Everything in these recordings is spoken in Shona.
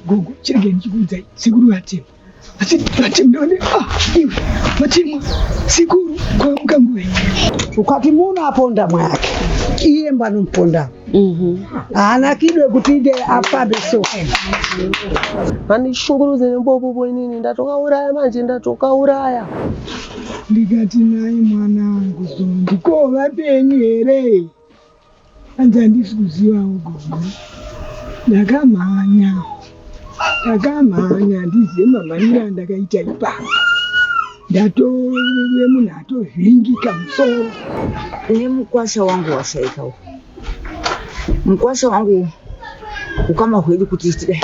Gogo, chirege ndichikuudzai, sekuru vatema. Asi vatema ndone, ah, iwe, vatemwa, sekuru, kwamuka nguva iyi. Ukati munhu aponda mwake, iye mbanomuponda. Haana kidwe kuti ide afambe so. Vandishungurudze nebobobo inini ndatokauraya manje ndatokauraya. Ndikati naye mwanangu, Zondi, ko vapenyu here? Hanzi handisi kuzivawo gogo. Ndakamhanya. Ndakamhanya handizive mamhanyiro andakaita ipapo. Ndatove munhu atovhiringika musoro. Nemukwasha wangu washaika uyu. Mukwasha wangu ukama hwedu kuti tidai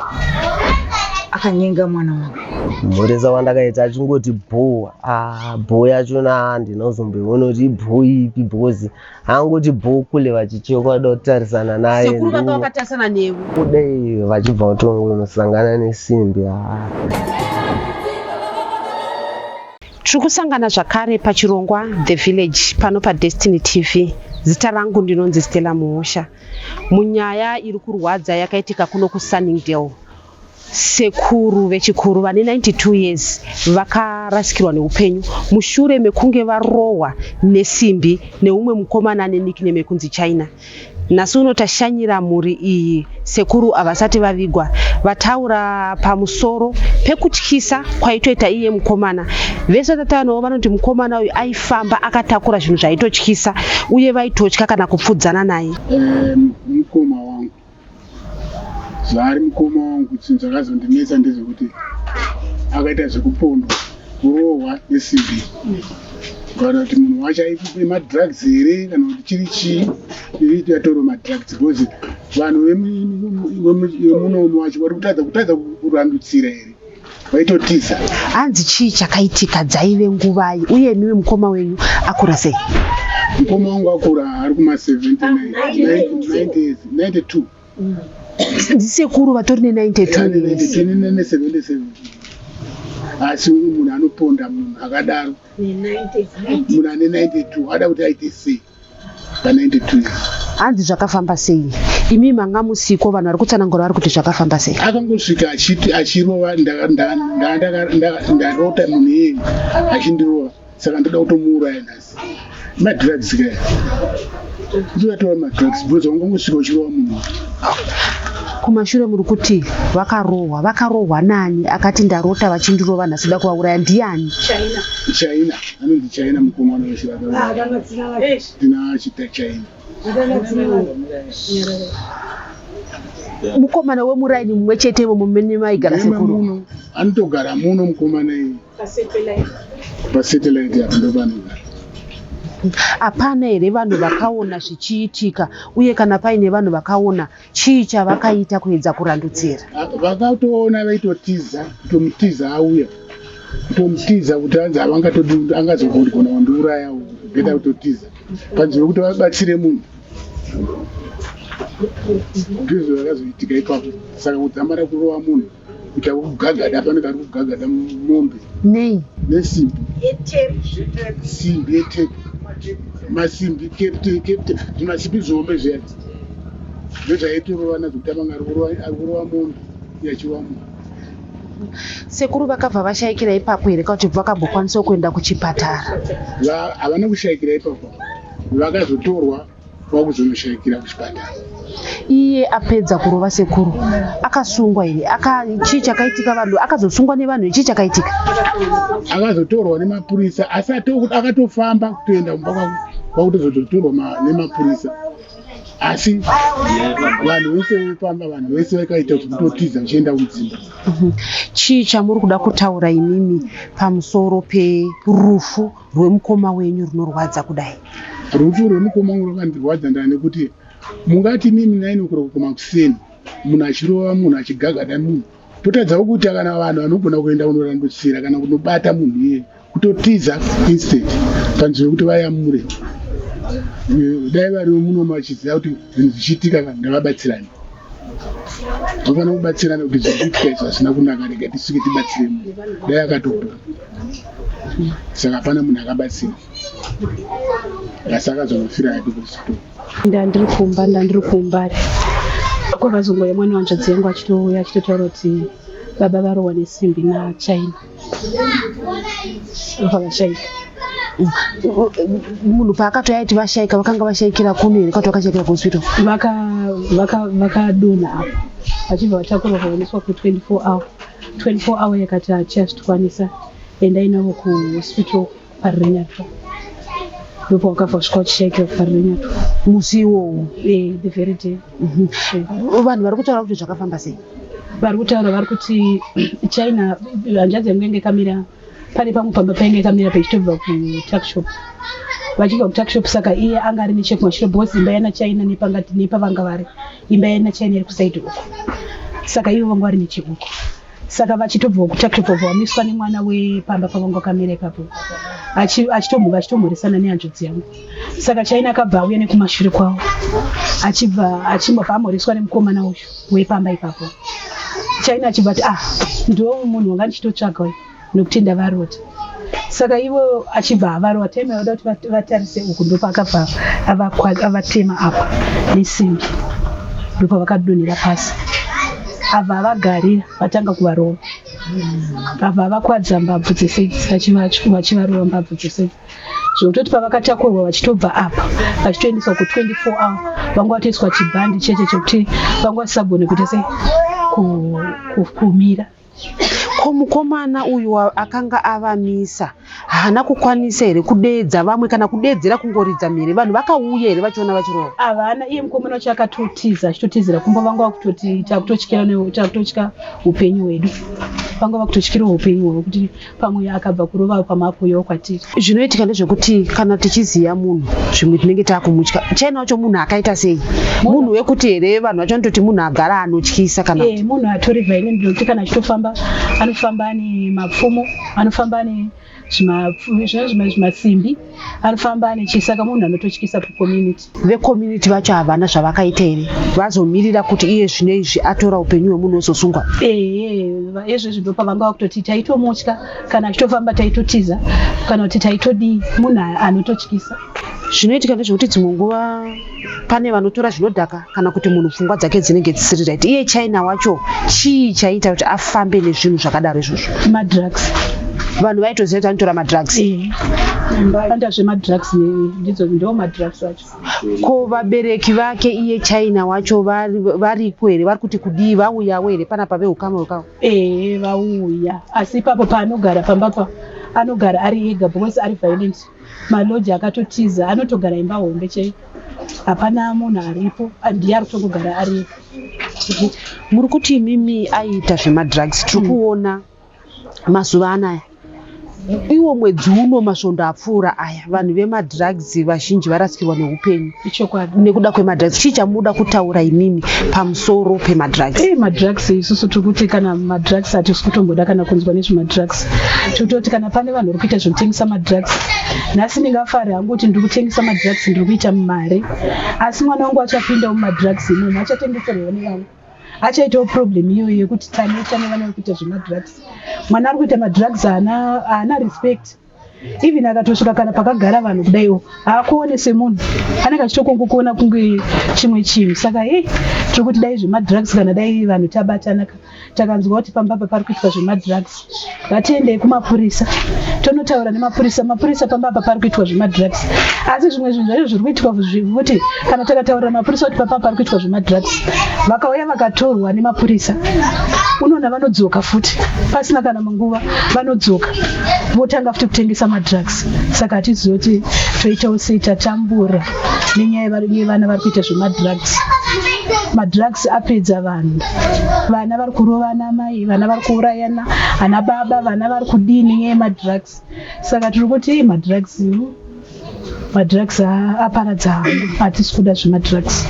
akanyenga mwana wangu. Mhoresa wandakaita achingoti bhoo, ah bhoo yachona ndinozomboiona kuti ibhoo ipi because angoti bhoo kule vachichekwa da kutarisana naye. Sekuru vanga vakatarisana newe. Kudai vachibva kutongonosangana nesimbi ah. Tiri kusangana zvakare pachirongwa The Village pano paDestiny TV. Zita rangu ndinonzi Stella Muhosha. Munyaya iri kurwadza yakaitika kuno kuSunningdale, sekuru vechikuru vane 92 years vakarasikirwa neupenyu mushure mekunge varohwa nesimbi neumwe mukomana ane nickname yekunzi China. Nhasi uno tashanyira mhuri iyi sekuru havasati vavigwa vataura pamusoro pekutyisa kwaitoita iye mukomana. Vese vatataura navo vanoti mukomana uyu aifamba akatakura zvinhu zvaitotyisa uye vaitotya kana kupfudzana naye. Mukoma wangu zvaari mukoma wangu chinhu chakazondinetsa ndezvekuti akaita zvekupondwa kurohwa nesimbi kana kuti munhu wacho aipe madrugs here kana kuti chiri chii yatoro madrugs because vanhu vemunomu vacho vari kutadza kutadza kurandutsira here vaitotiza. Hanzi chii chakaitika dzaive nguvai uye imimi mukoma wenyu akura sei? Mukoma wangu akura ari kuma 79 92. Ndisekuru vatori ne 92 years. Ne 77. Asi munhu anoponda munhu akadaro munhu ane 92 ada kuti aite sei? Pa 92 years. Hanzi zvakafamba sei? Imi manga musiko vanhu vari kutsanangura vari kuti zvakafamba sei? Akangosvika achiti achirova ndarota munhu iyeye achindirova saka ndoda kutomuuraya nhasi. Madrugs kaya. Ndodatora madrugs because wangangosvika uchirova munhu. Kumashure muri kuti vakarohwa vakarohwa nani akati ndarota vachindirova nhasi ndoda kuvauraya ndiani? China. China. Anonzi China mukomana wese tina chita China. Mukomana wemuraini mumwe chete imomo mune maigara sekuru. Muno anotogara muno mukomana iye. Pasatellite apo ndopanogara. Hapana here vanhu vakaona zvichiitika uye kana paine vanhu vakaona chii chavakaita kuedza kurandutsira? Vakatoona vaitotiza, kutomutiza auya. Kutomutiza kuti anzi havangatodi angazogona kundiuraya better kutotiza. Panzvimbo yekuti vabatsire munhu. Ndizvo zvakazoitika ipapo. Saka kudzamara kurova munhu kuita kugagada panenge ari kugagada mombe. Nei? Nesimbi. Simbi yetepi. Masimbi zvimasimbi zvihombe zviya. Ndozvaitorova nazvo kuti anga ari kurova mombe iye achirova munhu. Sekuru vakabva vashaikira ipapo here kana kuti vakambokwanisa kuenda kuchipatara? Havana kushaikira ipapo. Vakazotorwa vakuzonoshaikira kuchipatara. Iye apedza kurova sekuru akasungwa here? Chii chakaitika vanhu akazosungwa nevanhu chii chakaitika? Akazotorwa nemapurisa asi akatofamba kutoenda kumba kwakutozototorwa nemapurisa. Asi vanhu vese vefamba vanhu vese vakaita zvekutotiza vachienda kudzimba. Chii chamuri kuda kutaura imimi pamusoro perufu rwemukoma wenyu runorwadza kudai? Rufu rwemukoma wangu rwakandirwadza ndaa nekuti mungati mimi nainokura kukoma kuseni munhu achirova munhu achigagada munhu totadzawo kuita kana vanhu vanogona kuenda kunorandutsira kana kunobata munhu iyeye kutotiza instead panzvimbo yekuti vayamure. Dai vari muno vachiziva kuti zvinhu zvichiitika ndavabatsirani. Tofanira kubatsirana kuti zvichiitika izvi hazvina kunaka rega tisvike tibatsire munhu. Dai akatopora. Saka hapana munhu akabatsira. Asi akazonofira hake kuchitoro. Ndandiri kumba, ndandiri kuMbare. Kwakazongouya mwana wanzvadzi yangu achitouya achitotaura kuti baba varohwa nesimbi naChina vakashaika. Munhu paakatouya aiti vashaika, vakanga vashaikira kuno here kana kuti vakashaikira kuhospital? Vakadonha apo vachibva vatakurwa vakaendeswa ku24 hour. 24 hour yakati hachazvitikwanisa, endai navo kuhospital paRirenyatwa. Ndipo wakabva kusvika uchishaikira kuParirenyatwa. Musi iwowo? Eh, the very day. Vanhu vari kutaura kuti zvakafamba sei? Vari kutaura vari kuti China, hanzvadzi yangu yange yakamira pane pamwe pamba painge yakamira pechitobva kutuckshop, vachibva kutuckshop. Saka iye anga ari nechekumashure because imba yana China nepavanga vari, imba yana China iri kuside uko, saka ivo vanga vari necheuko. Saka vachitobva kutuckshop vabva vamiswa nemwana wepamba pavanga vakamira ipapo, achitomhuka achitomhoresana nehanzvadzi yangu. Saka China akabva auya nekumashure kwavo, achibva achimbobva amhoreswa nemukomana uyu wepamba ipapo. China achibva ati, "Ah, ndo munhu wanga ndichitotsvaga uyu, nokuti ndavarota." Saka ivo achibva avarova, time yavada kuti vatarise uku, ndopaakabva avatema apa nesimbi, ndopavakadonhera pasi. Abva avagarira, vatanga kuvarova, abva avakwadza mbabvu dzese idzi, vachivarova mbabvu dzese idzi, zvekutoti pavakatakurwa vachitobva apa vachitoendeswa ku24 hour, vanga vatoiswa chibhandi cheche chekuti vanga vasisagone kuita sei, kumira. Ko mukomana uyu akanga avamisa haana kukwanisa here kudeedza vamwe kana kudeedzera, kungoridza mhere, vanhu vakauya here vachiona vachirova? Havana. Iye mukomana wacho akatotiza, achitotizira kumba. Vanga vakutoti takutotyira, takutotya upenyu hwedu. Vanga vakutotyirawo upenyu hwavo kuti pamwe akabva kurova pamapuyo kwatiri. Zvinoitika ndezvekuti kana tichiziva munhu, zvimwe tinenge taakumutya. China wacho munhu akaita sei? Munhu wekuti here vanhu vacho vanototi munhu agara anotyisa kana Eh, munhu atori violent, nokuti kana achitofamba anofamba ane mapfumo, anofamba ane zvimasimbi, anofamba ane chii. Saka munhu anototyisa kucommunity. Vecommunity vacho havana zvavakaita here, vazomirira kuti iye zvino izvi atora upenyu hwemunhu ozosungwa? Ehe, izvezvi ndo pavanga vakutoti taitomutya, kana achitofamba taitotiza, kana kuti taitodii. Munhu anototyisa. Zvinoitika ndezvekuti dzimwe nguva pane vanotora zvinodhaka kana kuti munhu pfungwa dzake dzinenge dzisiri right. Iye China wacho chii chaiita kuti afambe nezvinhu zvakadaro izvozvo? Madrugs. Vanhu vaitoziva kuti anotora madrugs? Anoita zvemadrugs, ndidzo ndo madrugs acho. Ko vabereki vake iye China wacho variko here? Vari kuti kudii? Vauyawo here panapa, veukama hwekavo? Ehe, vauya, asi ipapo paanogara pamba pa anogara ari ega because ari violent. Maloja akatotiza, anotogara imba hombe chei, hapana munhu aripo, ndiye ari kutongogara ari ega. Muri kuti imimi aiita zvemadrugs. Tiri kuona mazuva anaya, iwo mwedzi uno, masvondo apfuura aya, vanhu vemadrugs vazhinji varasikirwa neupenyu Ichokwadi. nekuda kwemadrugs. Chii chamuda kutaura imimi pamusoro pemadrugs? Ei, madrugs, isusu tiri kuti kana madrugs hatisi kutomboda kana kunzwa nezvemadrugs. Tototi kana pane vanhu vari kuita zvekutengesa madrugs, nhasi ndingafare hangu kuti ndiri kutengesa madrugs, ndiri kuita mari, asi mwana wangu achapindawo mumadrugs imomo, achatengeserwawo nevamwe, achaitawo problem iyoyo yekuti taneta nevana vari kuita zvemadrugs. Mwana ari kuita madrugs haana respect. Even akatosvika kana pakagara vanhu kudaiwo, haakuone semunhu, anenge achitokongokuona kunge chimwe chinhu. Saka hei, tiri kuti dai zvemadrugs, kana dai vanhu tabatana, takanzwa kuti pamba apa pari kuitwa zvemadrugs, ngatiendei kumapurisa tonotaura nemapurisa, "Mapurisa, pamba apa pari kuitwa zvemadrugs." Asi zvimwe zvinhu zvacho zviri kuitwa kuti kana takataurira mapurisa kuti papa pari kuitwa zvemadrugs, vakauya vakatorwa nemapurisa, unoona vanodzoka futi pasina kana manguva, vanodzoka votanga futi kutengesa madrugs. Saka hatizivi kuti toitawo sei. Tatambura nenyaya yevana vari kuita zvemadrugs. Madrugs apedza vanhu. Vana vari kurovana mai, vana vari kuurayana ana baba, vana vari kudii nenyaya yemadrugs. Saka tiri kuti madrugs, madrugs aparadza hangu. Hatisi kuda zvemadrugs.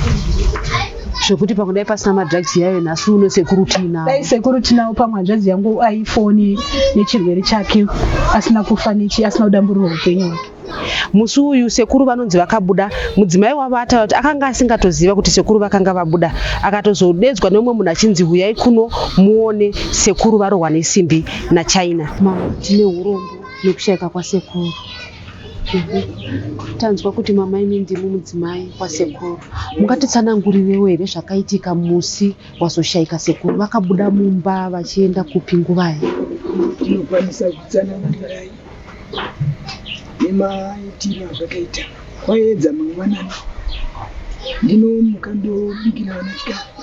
Zvekuti pamwe dai pasina madrugs yayo, nhasi uno sekuru tiinawo. Dai sekuru tinawo, pamwe hanzvadzi yangu aifoni nechirwere chake asina kufa nechi, asina kudamburira upenyu hwake. Musi uyu sekuru vanonzi vakabuda, mudzimai wavo ataura kuti akanga asingatoziva kuti sekuru vakanga vabuda. Akatozodedzwa nemumwe munhu achinzi, "Huyai kuno muone sekuru varohwa nesimbi naChina." Mama, tine urombo nekushayika kwasekuru. Tanzwa kuti mama imi ndimi mudzimai wasekuru. Mungatitsanangurirewo here zvakaitika musi wazoshaika sekuru? Vakabuda mumba vachienda kupi nguvai? Tinokwanisa kutsanangurirai nemaitiro azvakaita. Kwaedza mangwanani ndinomuka ndobikira vana chikafu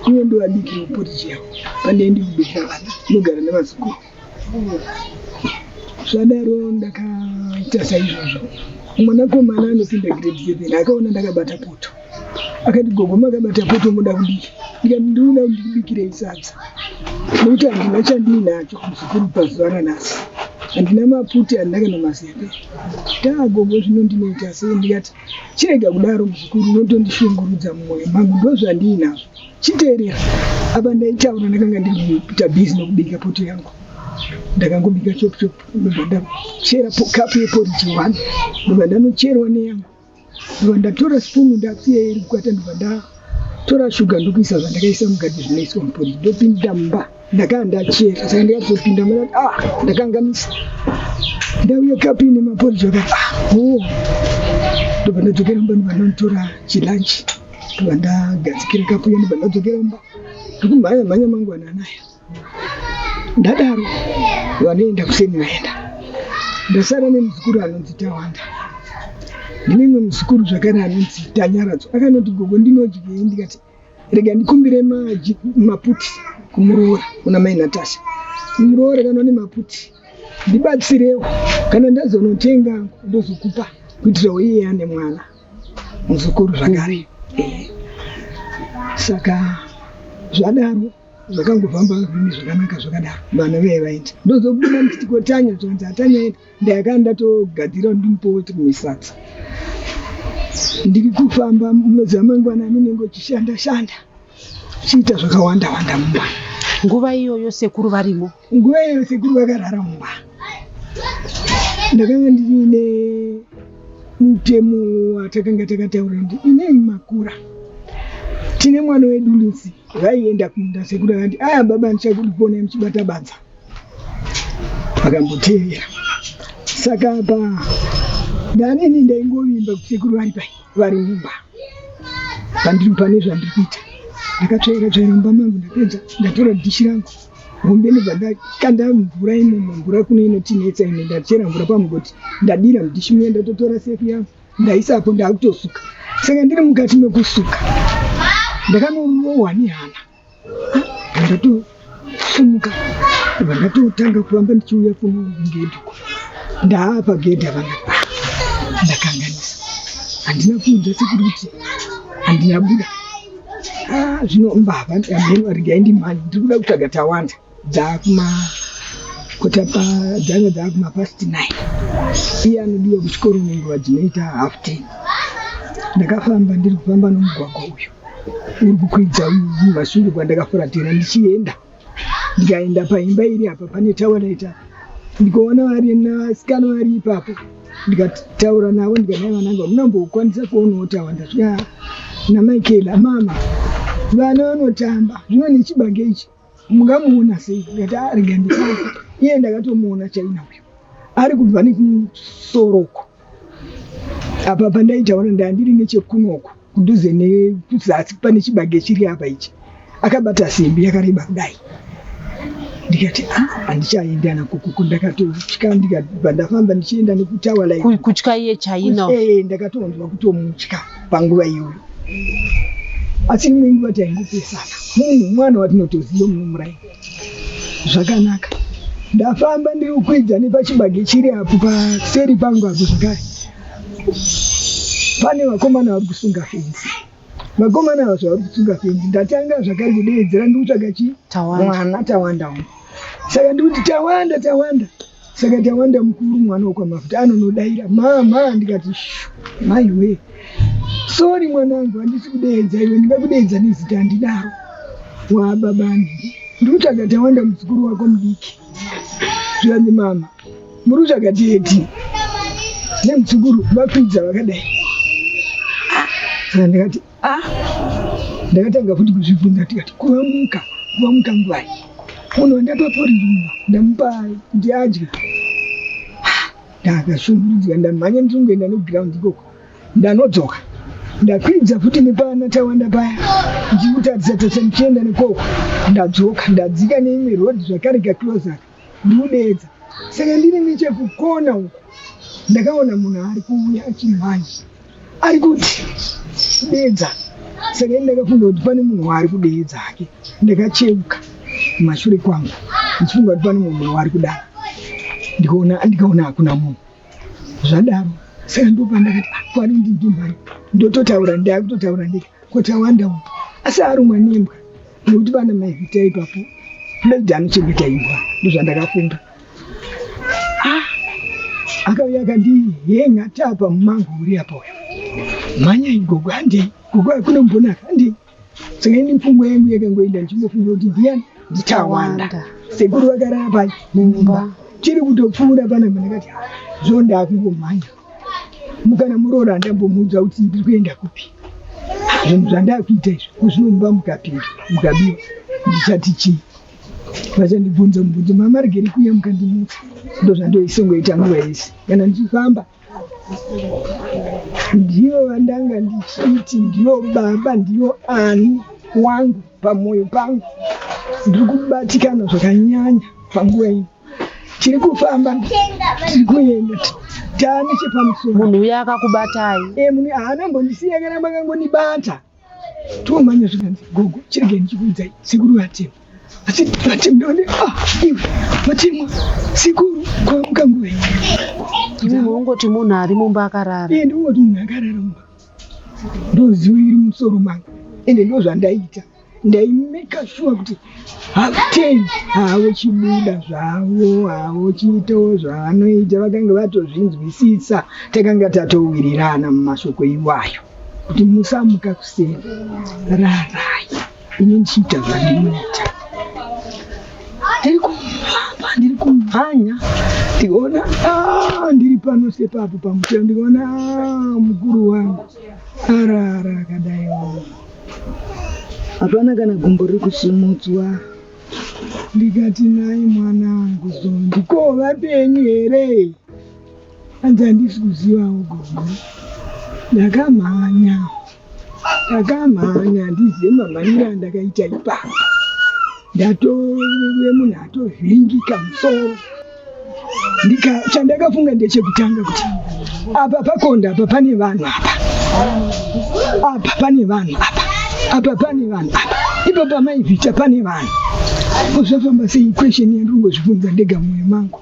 ivo ndovabikira poriji yavo pandaende kubikira vana ndogara nevazukuru. Zvadaro ndakaita saizvozvo. Mwanakomana anopinda grade 7 akaona ndakabata poto akati gogo makabata poto moda kudii? Ndikati ndinoda kuti ndikubikirei sadza nekuti handina chandiinacho muzukuru pazuva ranhasi handina maputi handina kana mazepe. Taa gogo zvino ndinoita sei? Ndikati chirega kudaro muzukuru unotondishungurudza mumwoyo mangu ndozvandiinazvo. Chiteerera apa ndaitaura ndakanga ndiri kuita busy nokubika poto yangu ndakangobika chop chop ndobva ndachera kapu yeporiji one ndobva ndanocherwa neyangu ndobva ndatora spoon ndakusiya iri kukwata ndobva ndatora shuga ndokuisa zvandakaisa mukati zvinoiswa muporiji ndopinda mumba ndakanga ndachera saka ndikatopinda mumba ah ndakanganisa ndauya kapu ine maporiji akati ah oh ndobva ndadzokera mumba ndobva ndanotora chilanchi ndobva ndagadzikira kapu iya ndobva ndadzokera mumba ndikumhanya mhanya mangwanani aya ndadaro vanoenda kuseni vaenda ndasara nemuzukuru anonzi Tawanda ndine mumwe muzukuru zvakare anonzi Tanyaradzo akanoti gogo ndinodyei ndikati rega ndikumbire maputi kumuroora kuna mai Natasha muroora kana une maputi ndibatsirewo kana ndazonotenga ndozokupa kuitirawo iye ane mwana muzukuru zvakare eh. Saka zvadaro zvakangofamba zvinhu zvakanaka zvakadaro vana vaye vaenda ndozobuda ndichiti kotanya zvanzi atanya enda ndakanga ndatogadzira ndimupowo rimwe sadza ndiri kufamba munoziva mangwanani unenge uchishanda shanda uchiita zvakawanda wanda mumba nguva iyoyo sekuru varimo nguva iyoyo sekuru vakarara mumba ndakanga ndiine mutemo watakanga takataura kuti inei makura tine mwana wedu Lucy vaienda kumunda sekuru akati aya baba ndichakudi kuona muchibata badza vakamboteerera saka apa ndanini ndaingovimba kuti sekuru vari pai vari mumba pandiri pane zvandiri kuita ndakatsvaira tsvaira mumba mangu ndapedza ndatora dhishi rangu hombe ndobva ndakanda mvura imomo mvura kuno inotinetsa ine ndachera mvura pamugoti ndadira mudhishi muya ndatotora sefu yangu ndaisapo ndakutosuka saka ndiri mukati mekusuka ndakanorohwa nehana ndatosumuka ndobva ndatotanga kufamba ndichiuya kuno kugedhi uko ndaapa gedhi apa ndati ah, ndakanganisa handina kuudza sekuru kuti handina buda ah, zvino mbavha hameno regai ndimhanye ndiri kuda kutsvaga tawanda dzakuma kota pa dzanga dzakuma past 9 iye anodiwa kuchikoro nenguva dzinoita half 10 ndakafamba ndiri kufamba nomugwagwa uyu uri kukwidza mumashure kwandakafuratira ndichienda ndikaenda paimba iri apa pane tawaraita ndikaona vari vasikana vari ipapo ndikataura navo ndikanai vanangu hamunambokwanisa kuonawo tawanda svika namichael mama vana vanotamba zvino nechibage ichi mungamuona sei ndikati ah, rega ndifambe iye ndakatomuona chaina uyo ari kubva nekumusoro uko apa pandaitaura ndandiri nechekunoku kudhuze nekuzasi pane chibage chiri apa ichi akabata simbi yakareba kudai ndikati ah handichaendi ana kukuku ndakatotya ndikabva ndafamba ndichienda nekutawa like kutya iye chaina eh ndakatonzwa kutomutya panguva iyoyo asi imwe nguva taingopesana munhu mwana watinotoziva munomuraini zvakanaka ndafamba ndiri kukwidza nepachibage chiri apo paseri pangu apo zvakare pane vakomana vari kusunga fenzi vakomana ava zvavari kusunga fenzi ndatanga zvakare kudeedzera ndiri kutsvaga chii mwana tawanda uno saka ndikuti tawanda tawanda saka tawanda mukuru mwana wekwamafuta anonodaira mama ndikati shu maiwe sori mwanangu handisi kudeedza iwe ndingakudeedza nezita handidaro wababani ndikutsvaga tawanda muzukuru wako mudiki zvikanzi mama muri kutsvaga tete nemuzukuru vakwidza vakadai saka ndikati Ah, ndakatanga futi kuzvibvunza tikati kuvamuka kuvamuka nguvai munhu wandapa poriji mumba ndamupa kuti adye. Ah, Ndakashungurudzika, ndamhanya ndichongoenda neground ikoko. Ndanodzoka ndakwidza futi nepana Tawanda paya ndichikutarisa tarisa ndichienda nekoko. Ndadzoka ndadzika neimwe road zvakare kaclose aka ndikudeedza. Saka ndiri nechekukona uku ndakaona munhu ari kuuya achimhanya ari kuti deedza. Saka ini ndakafunga kuti pane munhu waari kudeedza hake. Ndakacheuka kumashure kwangu ndichifunga kuti pane munhu waari kudana. Ndikaona ndikaona hakuna munhu. Zvadaro saka ndopandakati ah, kwari ndindimhani ndototaura ndakutotaura ndega kotawanda uyu asi arumwa nembwa nekuti vana mai Vita ipapo Floyd anochengeta imbwa ndozvandakafunga. Ah, akauya akandihenga tapa mumango uri apa uyo mhanyai gogo handei gogo hakuna mbonaka handei saka ini pfungwa yangu yakangoenda ndichingofunga kuti ndiyani nditawanda sekuru vakarara pai mumba chiri kutopfuura panapa ndakati ah, zvo ndakungomhanya mukana muroora handambomuudza kuti ndiri kuenda kupi ah, zvinhu zvandakuita izvi kuzvino mumba mukapinda mukabiwa ndichati chii vachandibvunza mubvunzo mama regeri kuuya mukandimutsa ndozvandoisongoita nguva yese kana ndichifamba Ndivo vandanga ndichiti ndivo baba ndivo ani wangu pamwoyo pangu. Ndiri kubatikana zvakanyanya panguva ino. Tiri kufamba tiri kuenda taa nechepamusoro. Munhu uya akakubatai? Eh, munhu haana mbondisiya kana makangondibata. Tomhanya zvikanzi gogo chiregai ndichikuudzai sekuru vatema. Asi vatema ndone ah iwe vatemwa sekuru kwamuka nguva iyi. Imi mongoti munhu ari mumba akarara. Eh ndingoti munhu akarara mumba. Ndozivo iri musoro mangu ende ndozvandaita. Ndaimeka sure kuti half ten havo chibuda zvavo havo chiitawo zvavanoita vakanga vatozvinzwisisa takanga tatowirirana mumashoko iwayo. Kuti musamuka kuseni rarai ini ndichiita zvandinoita. Ndiri kufamba ndiri kumhanya ndikaona ah, ndiri pano sepapo pamutemo ndikaona ah, mukuru wangu arara akadai hapana kana gumbo riri kusimudzwa ndikati nhai mwanangu zondi ko vapenyu here Hanzi handisi kuzivawo gogo. Ndakamhanya. Ndakamhanya handizive mamhanyire andakaita ipapo. Ndatove munhu atovhiringika musoro. Ndika chandakafunga ndechekutanga kuti apa pakonda apa pane vanhu apa. Apa pane vanhu apa. Apa pane vanhu apa. Ipo pamaivhita pane vanhu. Zvafamba sei question yandingozvibvunza ndega mumwoyo mangu.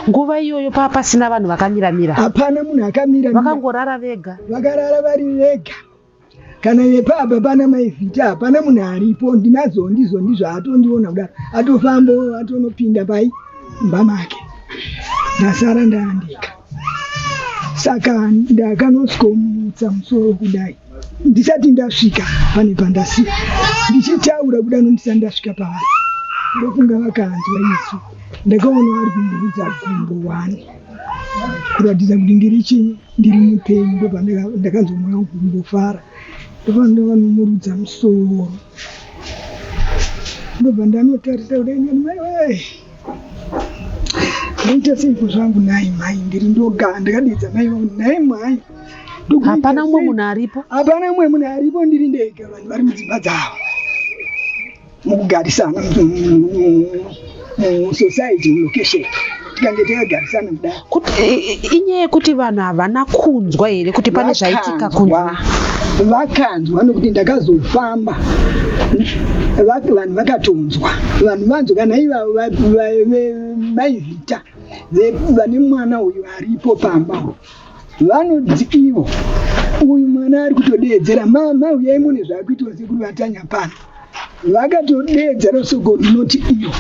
Nguva iyoyo paa pasina vanhu vakamira mira. Hapana munhu akamira mira. Vakangorara vega. Vakarara vari vega. Kana yepaba pana mai Vita hapana munhu aripo ndinazo ndizo ndizvo atondiona kudaro atofamba atonopinda pai mumba make. Ndasara ndaandika. Saka ndakanosvikomuutsa musoro kudai ndisati ndasvika pane pandasiya ndichitaura kudano ndisati ndasvika pavari ndofunga vakanzwa isu Ndakaona vari kumurudza gumbo one kuratidza kuti ndiri chii ndiri mupenyu ndopandakanzwa mwoyo wangu kumbofara ndopandavanomurudza musoro ndobva ndanotarisa kudai ndikati mai wee ndoita seiko zvangu nhai mhai ndiri ndoga ndakadedza mai vangu nhai mhai hapana umwe munhu aripo hapana umwe munhu aripo ndiri ndega vanhu vari mudzimba dzavo mukugarisana musociety mulocation tikange takagarisana kudai inyaya yekuti vanhu havana kunzwa here kuti pane zvaitika kunzwa vakanzwa nokuti ndakazofamba vanhu vakatonzwa vanhu vanzwa kana ivavo maivhita vane mwana uyu aripo pamba Vanoti ivo uyu mwana ari kutodeedzera mama huyai mune zvakuitwa sekuru vatanya pano. Vakatodeedzera soko rinoti iyo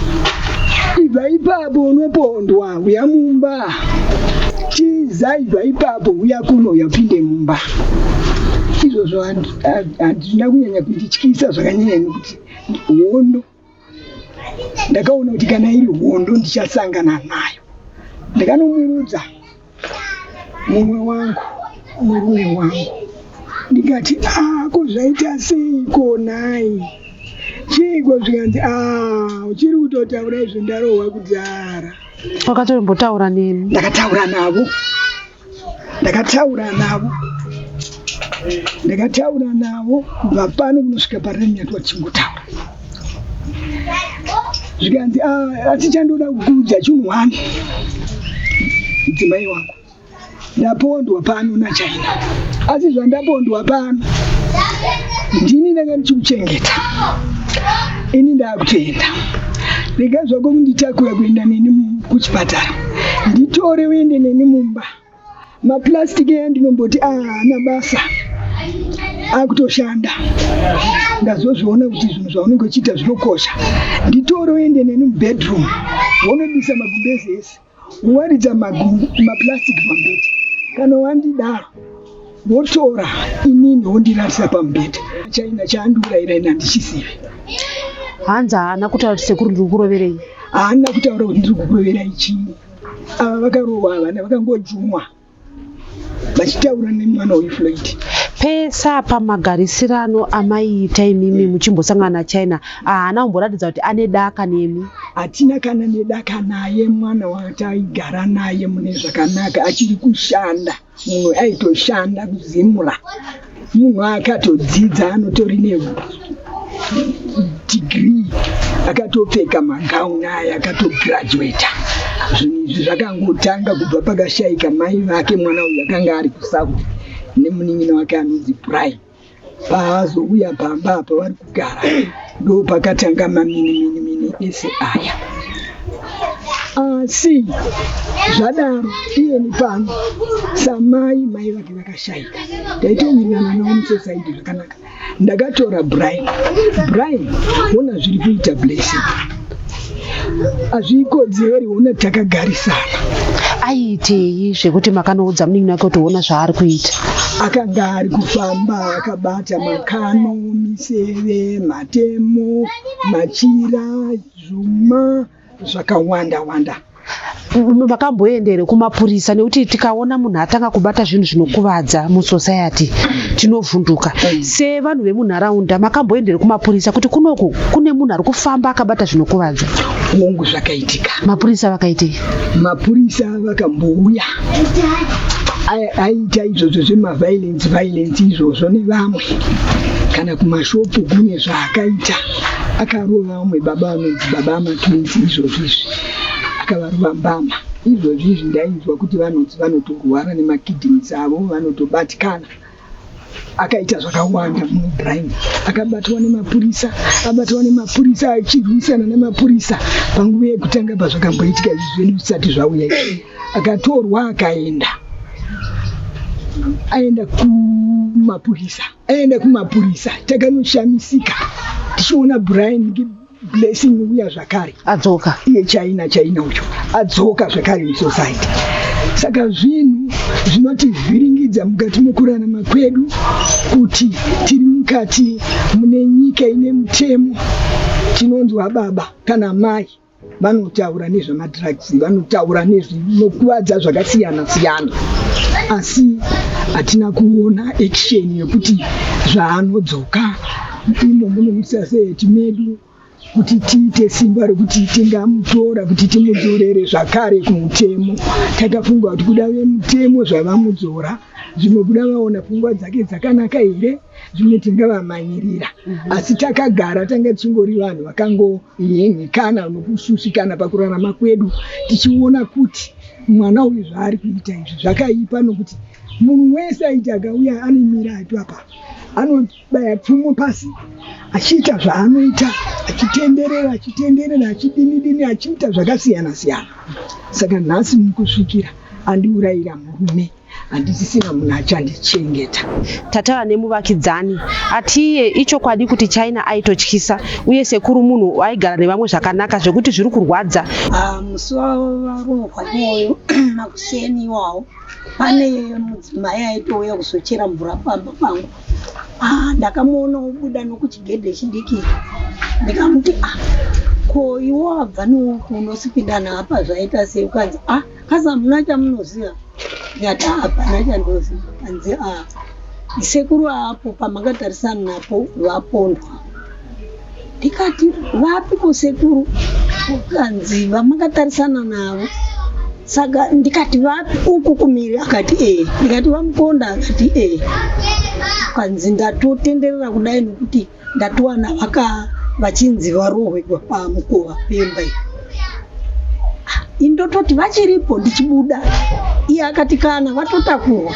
ibva ipapo unopondwa huya mumba tiza ibva ipapo huya kuno huya upinde mumba. Izvozvo handina kunyanya kundityisa zvakanyanya nekuti hondo Ndakaona kuti kana iri hondo ndichasangana nayo. Ndakanomurudza mumwe wangu, murume wangu, ndikati ah, ko zvaita seiko nhai? Chiiko? Zvikanzi, "Ah, uchiri kutotaura izvo, ndarohwa kudhara." Wakatombotaura nemi? Ndakataura navo, ndakataura navo, ndakataura navo kubva pano kunosvika parenyatwa tichingotaura. Zvikanzi, "Ah, asi chandoda kukuudza chinhu one, mudzimai wangu, ndapondwa pano naChina, asi zvandapondwa pano, ndini ndanga ndichikuchengeta, ini ndakutoenda. Rega zvako kunditakura kuenda neni kuchipatara, nditore uende neni mumba. Mapurasitiki aya ndinomboti haana basa, akutoshanda. Ndazozviona kuti zvinhu zvaunenge uchiita zvinokosha. Nditore uende neni mubedroom, wonobisa magumbezi ese, waridza mapurasitiki pamubhedha. Kana wandidaro, wotora inini wondirarisa pamubhedha. China chaandiurayira ini handichizivi." Hanzi haana kutaura kuti, "Sekuru, ndiri kuroverei"? Haana kutaura kuti ndiri kukuroverai chii. Ava vakarohwa havana, vakangojumwa vachitaura nemwana uyu Floyd. Pese apa magarisirano amaiita imimi muchimbosangana naChina, haana kumboratidza kuti ane daka nemi? Hatina kana nedaka naye. Mwana wataigara naye mune zvakanaka, achiri kushanda, munhu aitoshanda kuZimura, munhu akatodzidza, anotori nedegree, akatopfeka magauni aya, akatograduata. Zvinhu izvi zvakangotanga kubva pakashayika mai vake. Mwana uyu akanga ari kuSouth nemunin'ina wake anonzi Brian. Paazouya pamba apa vari kugara, ndo pakatanga mamini ese aya. Asi zvadaro, iyeni pano samai, mai vake vakashayika, taitowirirana navo musociety zvakanaka. Ndakatora Brian. "Brian, ona zviri kuita Blessing, hazvikodzeri. Ona takagarisana." Aiitei zvekuti makanoudza munin'ina wake kuti ona zvaari kuita? Akanga ari kufamba akabata makano, miseve, matemo, machira, zvuma zvakawanda wanda. Makamboenda here kumapurisa? Nekuti tikaona munhu atanga kubata zvinhu zvinokuvadza musociety, tinovhunduka sevanhu vemunharaunda. Makamboenda here kumapurisa kuti kunoku kune munhu ari kufamba akabata zvinokuvadza? Hongu, zvakaitika. Mapurisa vakaitei? Mapurisa vakambouya. Aiita izvozvo zvemaviolence violence izvozvo nevamwe, kana kumashopu kune zvaakaita, akarova vamwe baba vanonzi baba amatwins. Izvozvo izvi akavarova mbama. Izvozvo izvi ndainzwa kuti vanonzi vanotorwara nemakidneys avo, vanotobatikana. Akaita zvakawanda muBrian. Akabatwa nemapurisa, abatwa nemapurisa, achirwisana nemapurisa panguva yekutanga pazvakamboitika izvi zvedu zvisati zvauya izvi. Akatorwa akaenda, aenda kumapurisa, aenda kumapurisa, takanoshamisika tichiona Brian Blessing uya zvakare. Adzoka. Iye China, China ucho adzoka zvakare musociety. Saka zvinhu zvinotivhiringidza mukati mekurarama kwedu, kuti tiri mukati mune nyika ine mutemo, tinonzwa baba kana mai vanotaura nezvemadrugs, vanotaura nezvinokuvadza zvakasiyana siyana, asi hatina kuona action yekuti zvaanodzoka imo muno musociety medu, kuti tiite simba rekuti tingamutora kuti timudzorere zvakare kumutemo. Takafunga kuti kuda vemutemo zvavamudzora, zvimwe kuda vaona pfungwa dzake dzakanaka here, zvimwe tingavamanyirira. Asi takagara tanga tichingori vanhu vakangoyenhekana nokushushikana pakurarama kwedu, tichiona kuti mwana uyu zvaari kuita izvi zvakaipa, nokuti munhu wese aiti akauya anomira apo apa, anobaya pfumo pasi, achiita zvaanoita, achitenderera, achitenderera, achidini dini, achiita zvakasiyana siyana. Saka nhasi mukusvikira andiurayira murume, handisisina munhu achandichengeta. Tataura nemuvakidzani atiye ichokwadi kuti China aitotyisa, uye sekuru munhu aigara nevamwe zvakanaka zvekuti zviri kurwadza. Ah, musi wavarohwa iwoyo, makuseni iwawo, pane mudzimai aitouya kuzochera mvura pamba pangu. Ah, ndakamuona obuda nokuchigedhe chidiki, ndikamuti, "Ah, ko iwo wabva nouku unosipinda naapa, zvaita sei?" Ukanzi, "Ah, kasi hamuna chamunoziva?" Ndikati, "Ah, hapana chandoziva." Kanzi, "Ah, sekuru apo pamakatarisana napo vapondwa." Ndikati vapiko sekuru? Kanzi vamakatarisana navo. Saka ndikati vapi uku kumiri? Akati ee. Ndikati vamuponda? Akati ee. Kanzi ndatotenderera kudai nokuti ndatowana vaka vachinzi varohwe pamukova pemba iyi. Indototi vachiripo ndichibuda. Iye akati kana vatotakurwa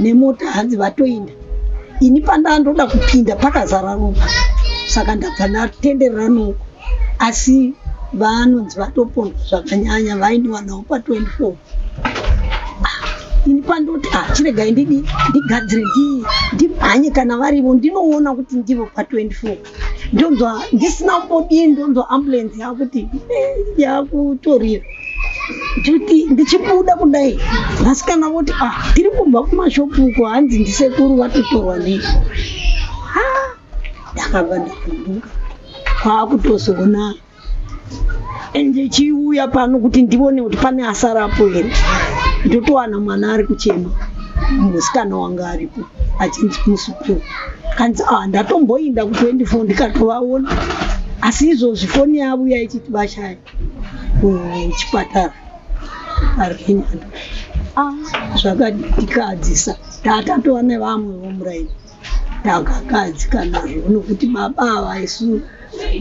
nemota hanzi vatoinda. Ini pandandoda kupinda pakazara ropa saka ndabva ndatenderera noko asi vanonzi vatopondwa zvakanyanya vaindiwa navo pa 24 ah, ini pandoti ah, chiregai ndidi ndigadzire ndimhanye kana varivo ndinoona kuti ndivo pa 24 ndonzwa ndisina kumbodii ndonzwa ambulance yakuti eh, yakutorira nditi ndichibuda kudai vasikana voti ah tiri kubva kumashopu uko hanzi ndisekuru vatotorwa nei ha ndakabva ndavhunduka kwakutozoona ndichiuya pano kuti ndione kuti pane asarapo here ndotowana mwana ari kuchema musikana wanga aripo achinzi musukuru kanzi ah ndatomboinda ku 24 ndikatovaona asi izvozvi foni yavo yaichiti vashaya kuchipatara arinyanda ah zvakatikadzisa tatatova nevamwe vomuraini takakadzika nazvo nokuti baba ava isu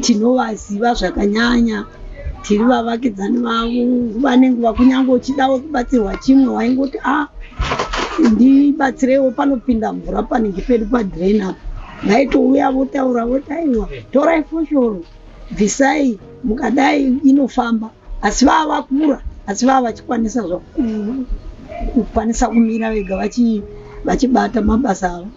tinovaziva zvakanyanya tiri vavakidzani vavo nguva nenguva kunyange uchidawo kubatsirwa chimwe waingoti a ah, ndibatsireiwo panopinda mvura panenge pedu padrain apa vaitouya votaura voti aiwa torai foshoro bvisai mukadai inofamba asi vava vakura asi vava vachikwanisa kukwanisa kumira vega vachibata mabasa avo.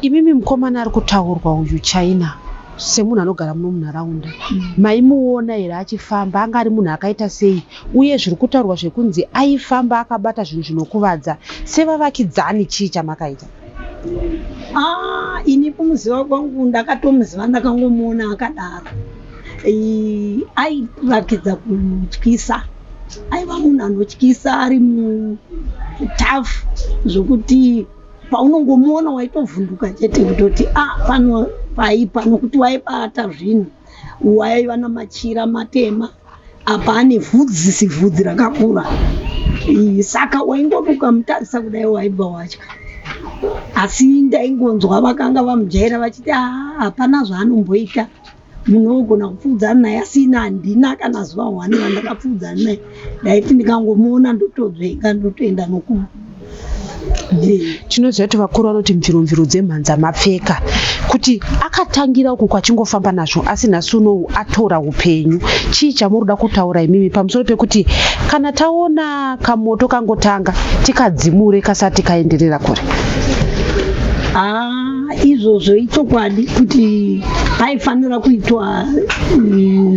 Imimi mukomana ari kutaurwa uyu China semunhu anogara muno munharaunda maimuona here achifamba anga ari munhu akaita sei uye zviri kutaurwa zvekunzi aifamba akabata zvinhu zvinokuvadza sevavakidzani chii chamakaita? Ah, ini kumuziva kwangu ndakatomuziva ndakangomuona akadaro. Airatidza kutyisa, aiva munhu anotyisa ari mutafu zvokuti paunongomuona waitovhunduka chete kutoti a ah, pano paipa nokuti waibata zvinhu waiva namachira matema apa ane vhudzi zivhudzi rakakura saka waingoti ukamutarisa kudai waibva watya asi ndaingonzwa vakanga vamujaira vachiti ah, hapana zvaanomboita munogona kupfuudzana naye asi ini handina kana zuva hwani randakapfuudzana naye ndaiti ndikangomuona ndotodzvenga ndotoenda noku Tinoziva kuti vakuru vanoti mviromviro dzemhanza mapfeka kuti akatangira uku kwachingofamba nazvo asi nhasi unowu atora upenyu. Chii chamuri kuda kutaura imimi pamusoro pekuti kana taona kamoto kangotanga tikadzimure kasati kaenderera kure? Ah, izvozvo ichokwadi kuti paifanira kuitwa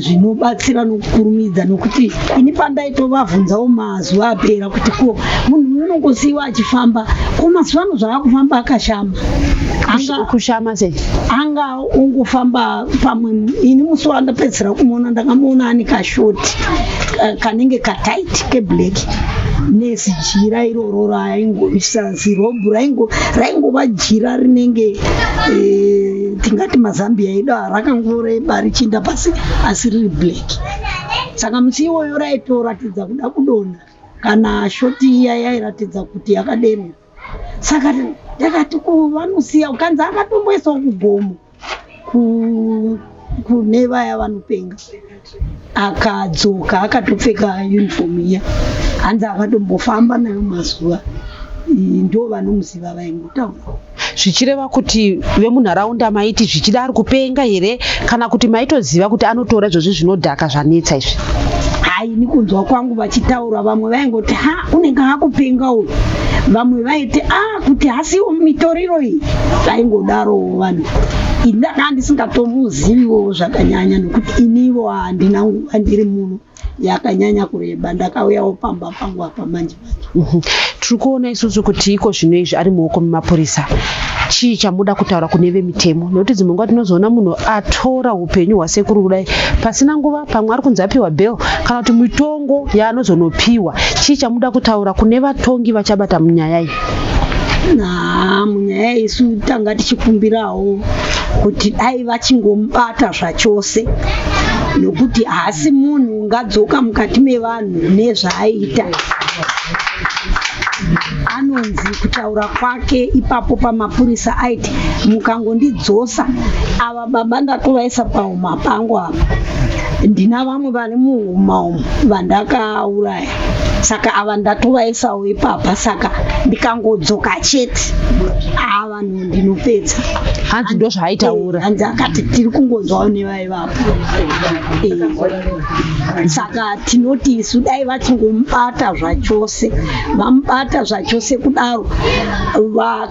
zvinobatsira nokukurumidza nokuti ini pandaitovavhunzawo mazuva apera kuti ko munhu uyu unongosiyiwa achifamba ko mazuva ano zvaakufamba akashama anga kushama sei anga ongofamba pamwe ini musi wandapedzisira kumuona ndakamuona ane kashoti kanenge katight keblack nezijira iroro raaingoisa zirobhu raingova jira rinenge eh, tingati mazambia edu rakangoreba richiinda pasi asi riri black saka musi iwoyo raitoratidza kuda kudonha kana shoti iya yairatidza kuti yakaderera saka ndakati ko vanosiya ukanzi akatomboisawo kugomo kune vaya vanopenga akadzoka akatopfeka uniform iya hanzi akatombofamba nayo mazuva ndo vanomuziva vaingotaura zvichireva kuti vemunharaunda maiti zvichida ari kupenga here kana kuti maitoziva kuti anotora izvozvi zvinodhaka zvanetsa izvi hai ini kunzwa kwangu vachitaura vamwe vaingoti ha unenge akupenga uyu vamwe vaiti a ah, kuti hasiwo mitoriro iyi vaingodarowo vanhu ini ndakanga ndisingatomuziviwo zvakanyanya nokuti inivo handina nguva ndiri muno yakanyanya kureba ndakauyawo pamba pangu apa manje manje mhm. Tiri kuona isusu kuti iko zvino izvi ari muoko memapurisa chii chamuda kutaura kune vemitemo nekuti dzimwe nguva tinozoona munhu atora upenyu hwasekuru kudai pasina nguva pamwe ari kunzi apiwa bail kana kuti mitongo yaanozonopiwa chii chamuda kutaura kune vatongi vachabata munyaya iyi na munyaya isu tanga tichikumbirawo Kuti dai vachingomubata zvachose nokuti haasi munhu ungadzoka mukati mevanhu nezvaaiita. Anonzi kutaura kwake ipapo pamapurisa aiti mukangondidzosa ava baba ndatovaisa pahuma pangu apa ndina vamwe vari muhuma umu vandakauraya saka ava ndatovaisawo ipapa saka ndikangodzoka chete ava vanhu ndinopedza. Hanzi ndozvaaitaura. Hanzi akati tiri kungonzwawo nevaivapo. Saka tinoti isu dai vachingomubata zvachose, vamubata zvachose kudaro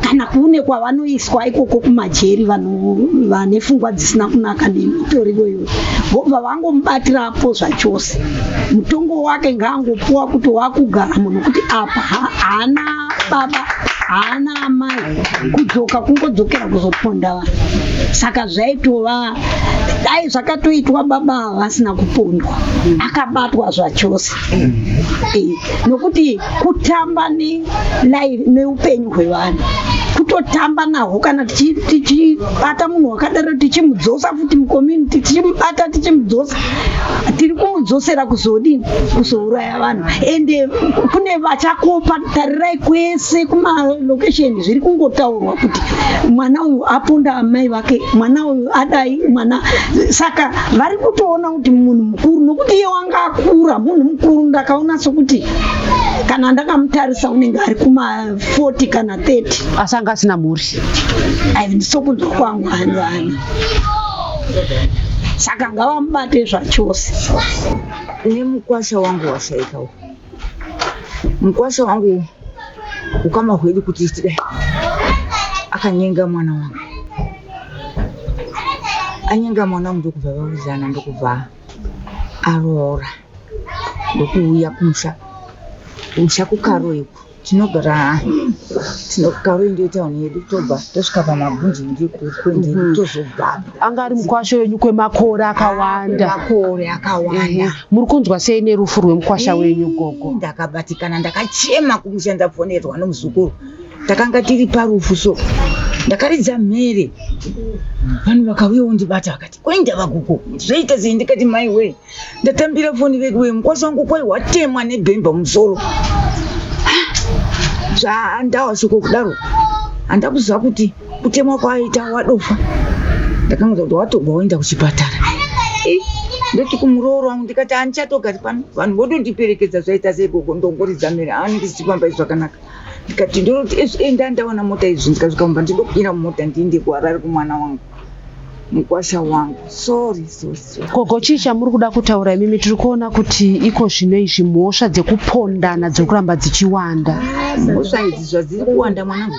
kana kune kwavanoiswa ikoko kumajeri vanhu vane pfungwa dzisina kunaka nemitoriro iyoyo vobva vangomubatirapo zvachose. Mutongo wake ngaangopuwa kuti wakugara munhu kuti apa haana baba haana amai kudzoka kungodzokera kuzoponda vanhu saka zvaitova dai zvakatoitwa baba ava vasina kupondwa akabatwa zvachose eh, nokuti kutamba neupenyu hwevanhu kutotamba nahwo kana tichibata munhu wakadaro tichimudzosa futi mucommunity tichimubata tichimudzosa tiri kumudzosera kuzodini kuzouraya vanhu ende kune vachakopa tarirai kwese kumalocation zviri kungotaurwa kuti mwana uyu aponda amai vake mwana uyu adai mwana saka vari kutoona kuti munhu mukuru nokuti iye wanga akura munhu mukuru ndakaona sokuti kana ndakamutarisa unenge ari kuma 40 kana 30 asi anga asina mhuri sokunzwa kwangu hanhu ani saka ngavamubate zvachose. Nemukwasha wangu washaika uyu. Mukwasha wangu ukama hwedu kuti tidai akanyenga mwana wangu. Anyenga mwana wangu ndokubva vawirirana ndokubva aroora ndokuuya kumusha kumusha kuKaroi uku. Tinogara tinokaroi ndiyo town yedu tobva tosvika pamagunje ndiyo kwendi tozobvapo. Anga ari mukwasha wenyu kwemakore akawanda. Makore akawanda. Muri kunzwa sei nerufu rwemukwasha wenyu gogo? Ndakabatikana ndakachema kumusha ndafonerwa nomuzukuru. Takanga tiri parufu so ndakaridza mhere vanhu vakauya vondibata vakati koindava gogo zvoita sei ndikati mai wee Ndatambira foni veduwe mukwasha wangu kwai watemwa nebhemba musoro. Zvaandawa shoko kudaro handakuziva kuti kutemwa kwaaita wadofa. Ndakangonzwa kuti watobva waenda kuchipatara. Eh, ndoti kumurooro wangu ndikati handichatogari pano vanhu votondiperekedza zvaita sei gogo ndongoridza mhere haanenge zvichifamba zvakanaka. Ndikati ndinoti enda ndawana mota izvi ndikasvika mumba ndinokwira mumota ndiinde kuHarare kumwana wangu. Mukwasha wangu sorry sorry sorry. Gogo chii chamuri kuda kutaura imimi tiri kuona kuti iko zvino izvi mhosva dzekupondana dziri kuramba dzichiwanda. Mhosva idzi zvadziri kuwanda mwanangu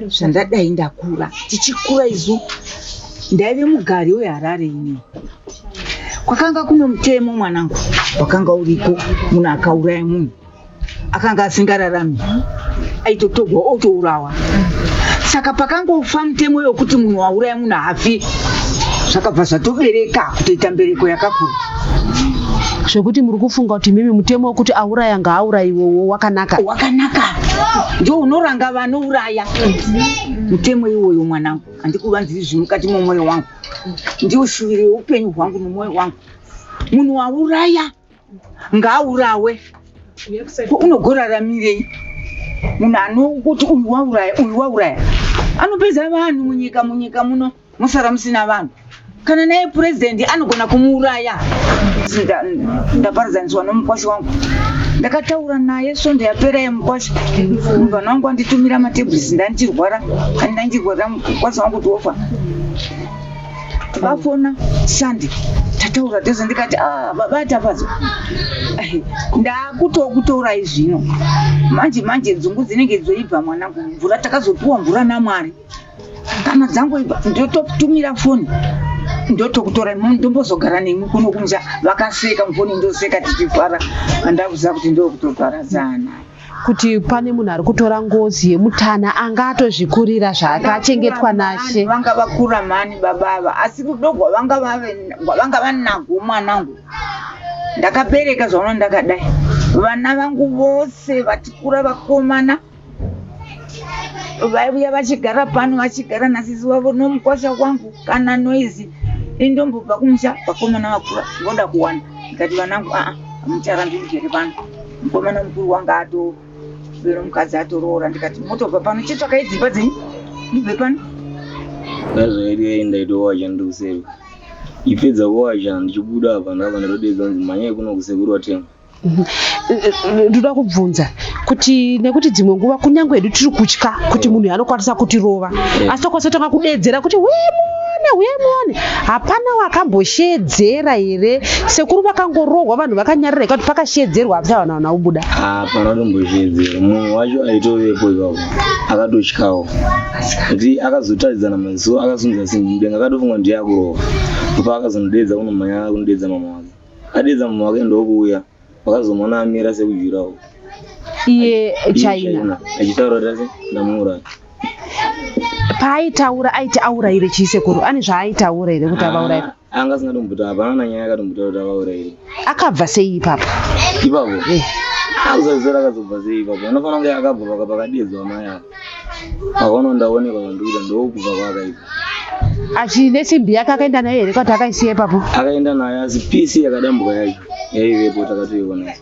zvandadai ndakura tichikura isu ndaive mugari weHarare ini kwakanga kune mutemo mwanangu wakanga uriko munhu akauraya munhu akanga asingararami aitotogwa otourawa saka pakangofa mutemo wekuti munhu wauraya munhu haafi zvakabva zvatobereka kutoita mbereko yakakura zvekuti muri kufunga kuti mimi mutemo wekuti auraya ngaaurayiwewo wakanaka wakanaka ndio unoranga vanouraya mutemo iwoyo mwanangu handikuvanziri zviri mukati momwoyo wangu ndiwo shuviro yeupenyu hwangu nomwoyo wangu munhu wauraya ngaaurawe ko unogoraramirei munhu anokuti uyu wauraya uyu wauraya anopedza vanhu munyika munyika muno mosara musina vanhu kana naye purezidendi anogona kumuuraya ndaparadzaniswa nomukwasha wangu ndakataura naye svondo yapera yemukwasha mubvana wangu anditumira matebhurisi ndandichirwara andandichirwara mukwasha wangu kuti wofa vafona Sunday tataura tese ndikati ah baba Tafadzwa ndakutokutorai zvino manje manje dzungu dzinenge dzoibva mwanangu mvura takazopiwa mvura naMwari kana dzangoibva ndototumira foni ndotokutorai ndombozogara nemi kuno kumusha vakaseka mufoni ndoseka tichifara andakuziva kuti ndokutoparadzana kuti pane munhu ari kutora ngozi yemutana anga atozvikurira zvake achengetwa nashe. Vanga vakura mhani baba ava asi rudo gwavanga vave gwavanga vanagwo mwanangu ndakabereka zvaona ndakadai vana vangu vose vatikura vakomana Vaiuya vachigara pano vachigara nasisi wavo nomukwasha wangu kana noizi. Indombobva kumusha vakomana vakura voda kuwana. Ndikati vanangu aa hamucharambi mugere pano. Mukomana mukuru wanga ato vero mukadzi atoroora ndikati motobva pano chitsvakai dzimba dzenyu mubve pano. Zvazvaitika ini ndaitowacha ndiri kuseri. Ipedza kuwacha ndichibuda apa ndabva ndatodedza kunzi mhanyai kuno kusekuru watemwa. Ndoda kubvunza kuti nekuti dzimwe nguva kunyange hedu tiri kutya kuti munhu anokwanisa kutirova asi tokwanisa kutanga kudeedzera kuti huye muone huye muone hapana wakambosheedzera here sekuru vakangorohwa vanhu vakanyarara ika kuti pakasheedzerwa hapsa vanhu havana kubuda. Hapana kutombosheedzera munhu wacho aitovepo ipapo akatotyawo kuti akazotaridzana maziso akasunza simbi mudenga akatofunga ndiye akurova ndopaakazondodeedza kunomhanya kunodeedza mama wake. Adeedza mama wake ndokuuya vakazomuona amira sekujurawo. Iye China. Achitaura kuti asi ndamuuraya. Paaitaura aiti aurayire chii sekuru? Ane zvaaitaura here kuti avaurayire? Ah, anga asina tombotaura hapana na nyaya yakatombotaura kuti avaurayire. Akabva sei ipapo? Ipapo? Eh. Akusaziva akazobva sei ipapo. Anofanira kunge akabva paka pakadeedzwa mai ava. Akaona ndaonekwa zvandikuita ndokubva kwaakaita. Achi nesimbi yake akaenda nayo here kwati akaisiya ipapo? Akaenda nayo asi pisi yakadambuka yacho yaivepo takatoiona.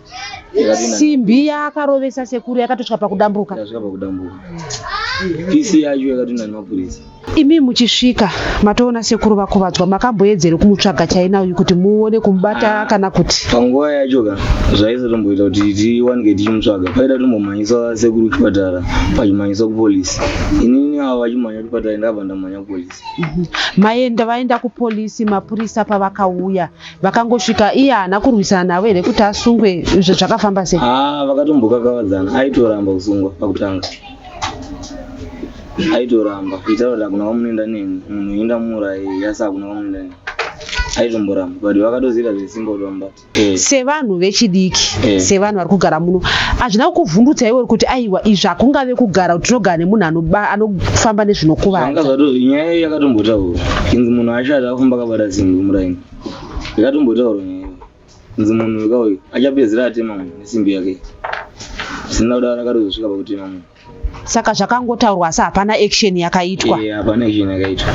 Simbi yaakarovesa sekuru yakatosvika pakudambuka. Yakasvika pakudambuka. Pisi yacho yakatoenda nemapurisa. Imi muchisvika matoona sekuru vakuvadzwa makamboedzere kumutsvaga China uyu kuti muone kumubata ah, kana kuti? Panguva yacho ka zvaisatomboita kuti tiwanike tichimutsvaga paida tombomhanyisa sekuru kuchipatara pachimhanyiswa kupolisi inini ava vachimhanya kuchipatara ndakabva ndamhanya kupolisi. Maenda vaenda kupolisi mapurisa pavakauya vakangosvika iye haana kurwisana navo here kuti asungwe izvo zvakafamba sei? Ah, vakatombokakavadzana aitoramba kusungwa pakutanga aitoramba kuitaura kuti hakuna kwamunoenda neni munhu inda muurayi asi hakuna kwamunoenda neni aitomboramba but vakatoziita zvesimba kuti vamubate eh. Sevanhu vechidiki eh. Sevanhu vari kugara muno hazvina kukuvhundutsa iwe kuti aiwa izvi hakungave kugara kuti tinogara nemunhu anofamba nezvinokuvadza. Nyaya iyi yakatombotaurwa inzi munhu ashata afamba akabata simbi muraini yakatombotaurwa nyaya iyo inzi munhu uyu kauyu achapedzera atema munhu nesimbi yake zvisina kudaro akatozosvika pakutema munhu. Saka zvakangotaurwa asi hapana action yakaitwa. Yeah, hapana action yakaitwa.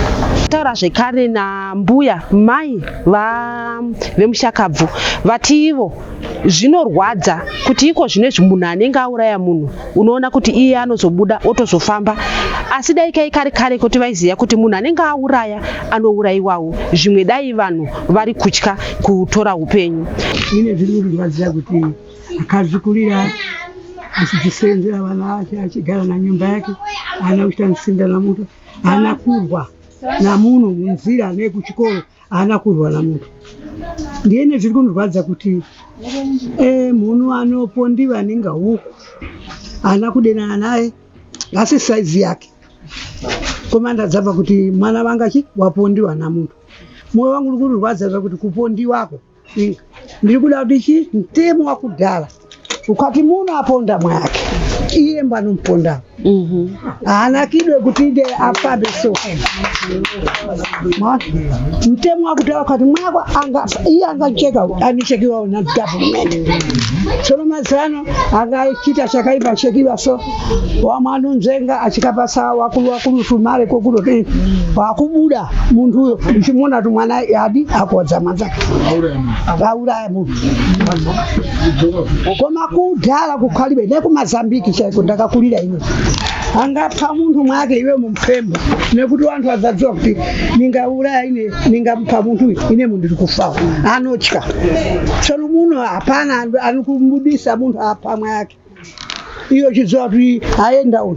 Taura zvekare nambuya mai va vemushakabvu vati ivo zvinorwadza kuti iko zvino izvi munhu anenge auraya munhu unoona kuti iye anozobuda otozofamba asi dai kai kare kare kuti vaiziva kuti munhu anenge auraya anouraiwawo zvimwe dai vanhu vari kutya kutora upenyu. Ine zviri kundirwadzira kuti akazvikurira achizvisenzera vana vake achigara nanyumba yake haana kuita msinda namuntu haana kurwa namunhu munzira nekuchikoro haana kurwa namuntu ndiyene zviri kundirwadza kuti e, munhu anopondiwa ninga huku haana kudenana naye asi saizi yake komanda dzabva kuti mwana vanga chi wapondiwa namuntu moyo wangu uri kurwadza zvakuti kupondiwako Ndiri kuda kuti chi mutemo wakudhara ukati munhu aponda mwake iye mbanomuponda haana kidwe kuti ide afambe so mutemo wakudhara ukati mwako anga iye angacheka anichekiwa na government tsono mazano angachita chakaipa chekiwa so wamwanonzvenga achikapasa wakuru wakuru tumare kokudo wakubuda muntu uyo uchimuona kuti mwana adi akodza mwanzake auraya munhu koma kudhara kukhalibe nekumazambiki chaiko ndakakurira ino angapha munthu mwake iwe mumphembo nekuti wanthu adzadziwa kuti ningauraya ine ningamupha munthu uyu ine munthu ndiri kufawo anotya tsono muno hapana anokumudisa munthu apha mwake iyo chidziva kuti aenda uyu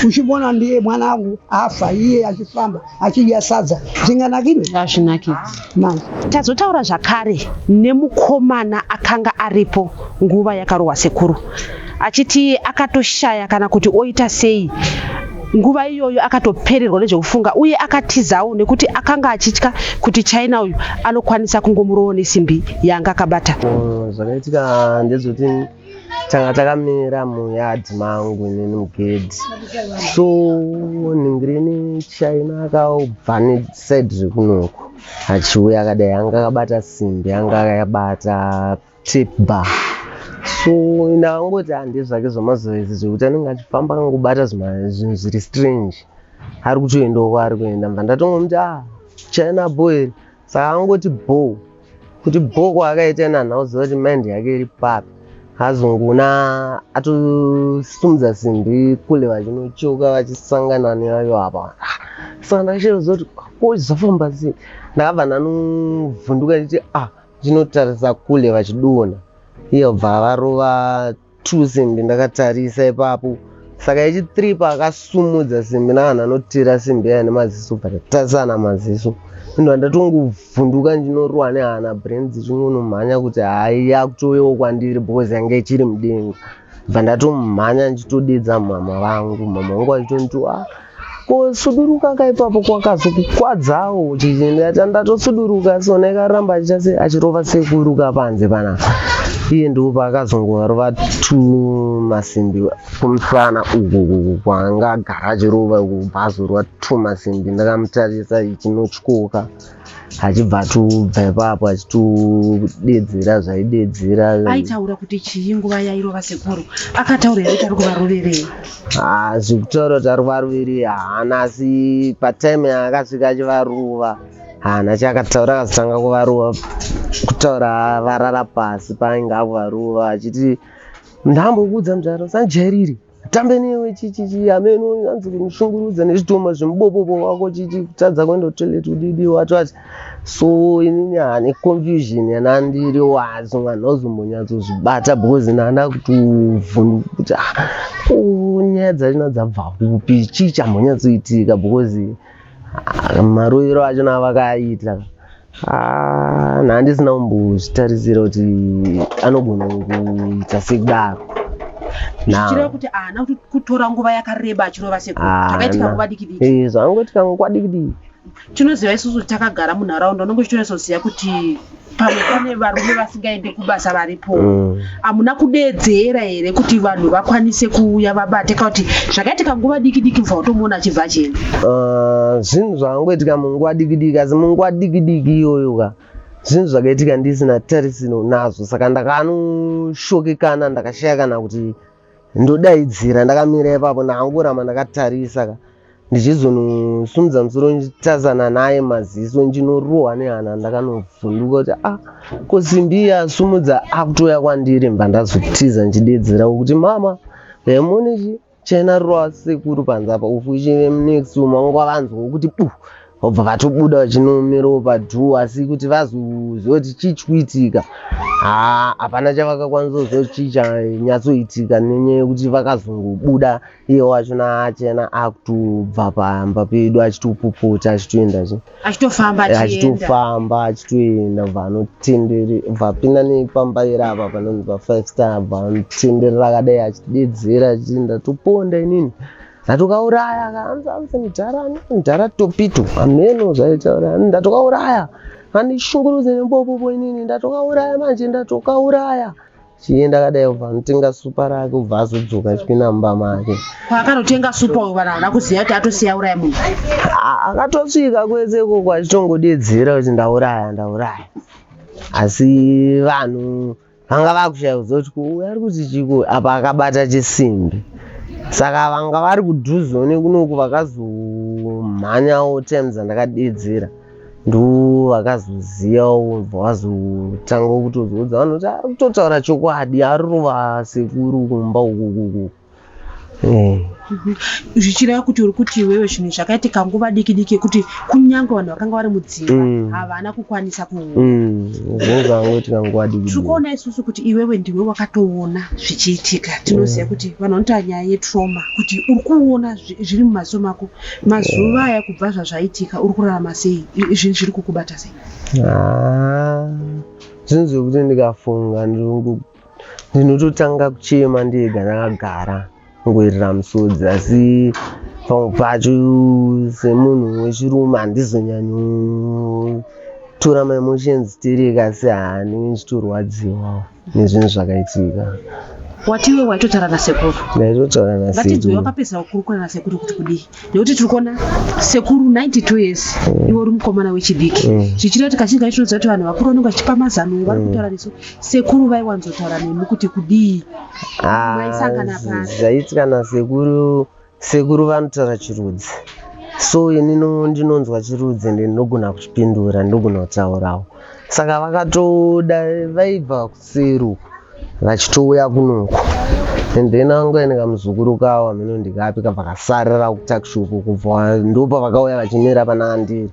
uchimona ndiye mwana wangu afa iye achifamba achidya sadza zvinganakirwe Hazvinakidzi. Manje Tazotaura zvakare nemukomana akanga aripo nguva yakarohwa sekuru achiti akatoshaya kana kuti oita sei nguva iyoyo akatopererwa nezvekufunga uye akatizawo nekuti akanga achitya kuti China uyu anokwanisa kungomurowo nesimbi yaanga akabata. Zvakaitika ndezvekuti tanga takamira muyard mangu inini mugedhi so ningirini china akabva nesaidi rekunoku achiuya akadai anga akabata simbi anga akabata tape bar So ndakangoti handezvake zvamazuva izvi zvekuti anenge achifamba akangobata zvinhu zviri strange, ari kutoendawo kwaari kuenda. Mva ndatongomuti ah, china bho here? Saka angoti bho, kuti bho kwaakaita ina handina kuziva kuti mind yake iri papi. Azongoona atosumudza simbi kule vachinochoka vachisangana nevayo apa. Saka ndakashayiwa kuti ko zvafamba sei. Ndakabva ndanovhunduka ndichiti ah, ndinotarisa kule vachidonha, iye bva varova 2 simbi ndakatarisa ipapo. Saka yechi 3 paakasumudza simbi navanhu anotira simbi iya nemaziso, bva tatarisana maziso. Ndobva ndatongovhunduka ndinorohwa nehana, brain dzichingonomhanya kuti hai yakutouyawo kwandiri because yanga ichiri mudenga. Bva ndatomhanya ndichitodedza mama vangu, mama vangu vachitonditi ah, ko suduruka ka ipapo kwakazokukwadzawo chichi. Ndikati ndatosuduruka so nekaramba achiita achirova sekuru ka panze panapa. Iye ndipo paakazongorova 2 masimbi kumusana uku kwaanga agara achirova uku, bva azorova 2 masimbi. Ndakamutarisa ichinotyoka achibva atobva ipapo achitodedzera zvaidedzera. Aitaura kuti chii nguva yairova sekuru? Akataura here kuti ari kuvaroverei? Ah, zvekutaura kuti ari kuvaroverei haana, asi patime yaakasvika achivarova haana chaakataura. Akazotanga kuvarova kutaura varara pasi paainge akuvarova achiti ndambokuudza muzvaro sanjairiri tambe newe chichichi ameno anzi kunishungurudza nezvidhoma zvemubobobo wako chichi kutadza kuenda kutoilet kudidi wati wati. So inini hane confusion yanandiri wazo mwana uzombonyatsozvibata because ndanda kutovhunduka kuti ah, ko nyaya dzachona dzabva kupi, chii chambonyatsoitika because marovero achona avakaita nhandisina kumbozvitarisira kuti anogona kuita sekudaro. Zvichireva kuti haana kutora nguva yakareba achirova sekuru, zvakaitika nguva diki diki. Zvangoitika nguva diki diki. Tinoziva isusu takagara munharaunda, unonge uchitonatsoziva kuti pamwe pane varume vasingaende kubasa varipo. Hamuna kudeedzera here kuti vanhu vakwanise kuuya vabate, kana kuti zvakaitika nguva diki diki mubva watomuona achibva achienda? Zvinhu zvakangoitika munguva diki diki, asi munguva diki diki iyoyo ka zvinhu zvakaitika ndisina tarisiro nazvo. Saka ndakanoshokekana, ndakashaya kana kuti ndodaidzira. Ndakamira ipapo ndakangoramba ndakatarisa ka, ndichizonosumudza musoro ndichitarisana naye maziso, ndinorohwa nehana. Ndakanovhunduka kuti ah, ko simbi iya asumudza akutouya kwandiri. Mba ndazotiza ndichidedzera kuti mama yemune chi chena rova sekuru panze apa, ufu ichine next room vanga vanzwa kuti bu, vobva vatobuda vachinomirawo padhuu, asi kuti vazoziva kuti chii chikuitika hapana chavakakwanisa kuziva kuti chii chanyatsoitika, nenyaya yekuti vakazongobuda iye wachona achena akutobva pamba pedu achitopopota achitoenda achitofamba achitofamba achitoenda, bva anotendere bva apinda nepamba iri apa panonzi pa5 star, bva anotenderera akadai achidedzera achiti ndatoponda inini, ndatokauraya anzi mudhara mudhara topito ameno zvaitaura, ndatokauraya andishungurudze nebobobo inini, ndatokauraya manje ndatokauraya. Chienda akadai ubva anotenga supa rake, ubva azodzoka achipinda mumba make. Kwaakanotenga supa uyu vanhu havana kuziva kuti atosiya auraya munhu. Akatosvika kwese ikoko achitongodedzera kuti ndauraya ndauraya, asi vanhu vanga vakushaya kuziva kuti uyu ari kuti chiko apa akabata chisimbi. Saka vanga vari kudhuze nekunoku vakazomhanyawo time dzandakadedzera, ndo vakazozivawo, bva vazotanga kutozoudza vanhu kuti ari kutotaura chokwadi, arova sekuru kumba ukukuku. Zvichireva kuti uri kuti iwewe zvinhu zvakaitika nguva diki diki yekuti kunyange vanhu vakanga vari mudzimba havana kukwanisa kuona. Zvinhu zvangoitika nguva diki diki. Tiri kuona isusu kuti iwewe ndiwe wakatoona zvichiitika. Tinoziva kuti vanhu vanotaura nyaya yetrauma, kuti uri kuona zviri mumaziso mako mazuva aya kubva zvazvaitika, uri kurarama sei? Zvinhu zviri kukubata sei? Zvinhu zvekuti ndikafunga ndinototanga kuchema ndega ndakagara ngoerera musodzi, asi pamwe pacho semunhu wechirume handizonyanyotora maemotions tereka, asi handinge ndichitorwadziwa nezvinhu zvakaitika. Wati iwe waitotaura nasekuru. Ndaitotaura Ngatinzwe nasekuru. wakapedza kukurukura nasekuru kuti kudii. Nekuti tiri kuona sekuru 92 years iwe uri mukomana wechidiki. Zvichireva kuti kazhinji kacho tinoziva kuti vanhu vakuru vanenge vachipa mazano vari kutaura nesu. Sekuru vaiwanzotaura nemi kuti kudii. Ah, Maisangana papi? zvaiitika nasekuru sekuru vanotaura chirudzi so inini ndinonzwa chirudzi ende ndinogona kuchipindura ndinogona kutaurawo saka vakatoda vaibva kuseri uku vachitouya kunoku and then angoenda kamuzukuru kawo hameno ndikapi kabva kasarira kutakishopu kubva ndopavakauya vachimira pana andiri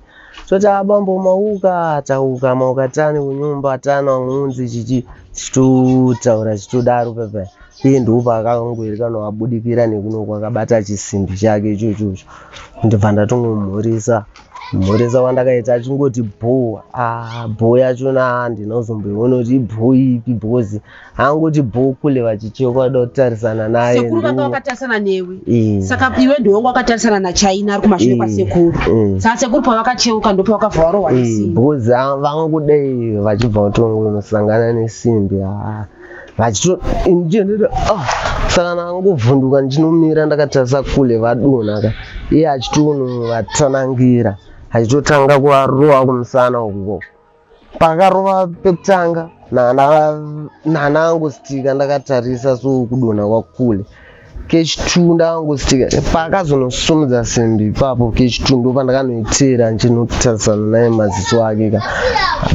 toti abambo mauka tauka mauka tani kunyumba tani wangunzi chichi tichitotaura chitodaro pepe iye ndopaakangoerekana wabudikira nekunoku akabata chisimbi chake ichochocho ndibva ndatongomhoresa mhoresa wandakaita achingoti bho ah bho yachona handina kuzomboiona kuti ibho ipi because angoti bho kule vachichekwa da kutarisana naye Sekuru vanga vakatarisana newe. Eh. Saka iwe ndiwe wanga wakatarisana naChaina ari kumashure kwasekuru. Saka sekuru pavakacheuka ndopavakabva varohwa nesimbi. Because vangudai vachibva kutongonosangana nesimbi ah, vachito injendera ah, saka ndangovhunduka ndichinomira ndakatarisa kule vadonha ka iye achitonovatanangira achitotanga kuvarova kumusana uko pakarova pekutanga nana angostika ndakatarisa so kudonha kwakule kechi2 ndangostika paakazonosumudza simbi ipapo kechi2 ndopandakanoitera ndichinotarisana naye maziso ake ka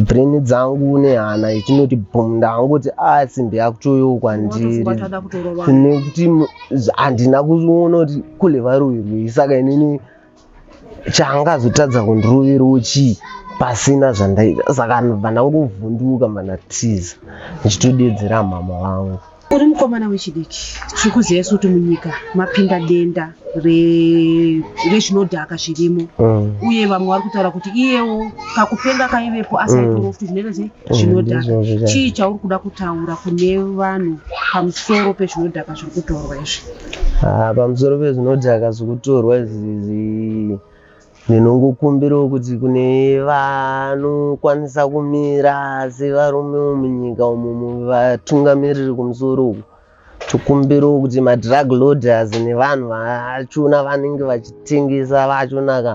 brain dzangu nehana ichinoti bhum ndangoti a simbi yakutoyo kwandiri Watofunga kuti ada kutorova. nekuti handina kuona kuti kule varoverwei saka inini chaangazotadza kundiroverawo chii pasina zvandaita saka ndobva ndangovhunduka mandatiza ndichitodedzera mama vangu. Uri mukomana wechidiki, tiri kuziva isu kuti munyika mapinda denda rezvinodhaka zvirimo uye vamwe vari kutaura kuti iyewo kakupenga kaivepo asi aitorwa futi zvinoita sei zvinodhaka. Ndizvozvo chaizvo. Chii chauri kuda kutaura kune vanhu pamusoro pezvinodhaka zviri kutorwa izvi? Ah, pamusoro pezvinodhaka zvikutorwa izvi ndinongokumbirawo kuti kune vanokwanisa kumira sevarume munyika umu vatungamiriri kumusoro uku tokumbirawo kuti madrug loaders nevanhu vachona vanenge vachitengesa vachona ka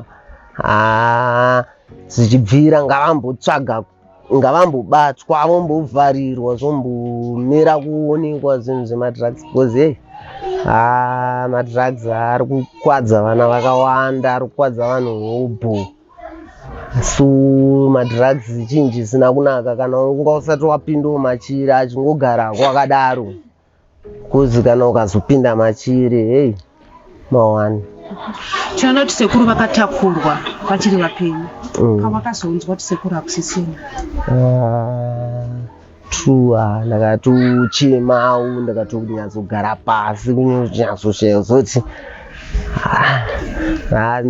ah, zvichibvira ngavambotsvaga ngavambobatwa vombovharirwa zvombomira kuonekwa zvinhu zvemadrugs because hey ah, madrugs ari kukwadza vana vakawanda ari kukwadza vanhu hobho so madrugs chinhu chisina kunaka kana unga usati wapindawo machiri achingogarako wakadaro kuzi kana ukazopinda machiri hei mawani. Tinoona kuti sekuru vakatakurwa vachiri vapenyu. Pavakazonzwa kuti sekuru hakusisina. Ah, true ah, ndakatochemawo ndakatonyatsogara pasi kunyatsoshaya zoti ah, ah,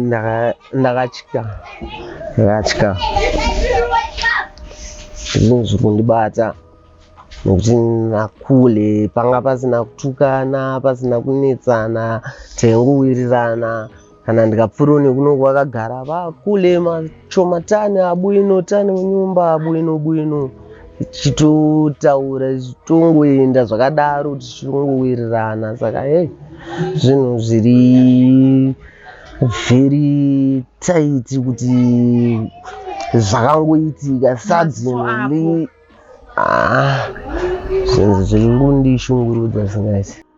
ndakatya ndakatya zvinhu zviri kundibata nekuti nakule panga pasina kutukana pasina kunetsana taingowirirana kana ndikapfuurawo nekunoku vakagara vakule machomatani abuino tani munyumba abuino buino tichitotaura tichitongoenda zvakadaro tichitongowirirana saka hei zvinhu zviri very tight kuti zvakangoitika suddenly ah, zvinhu zviri kundishungurudza zvisingaiti.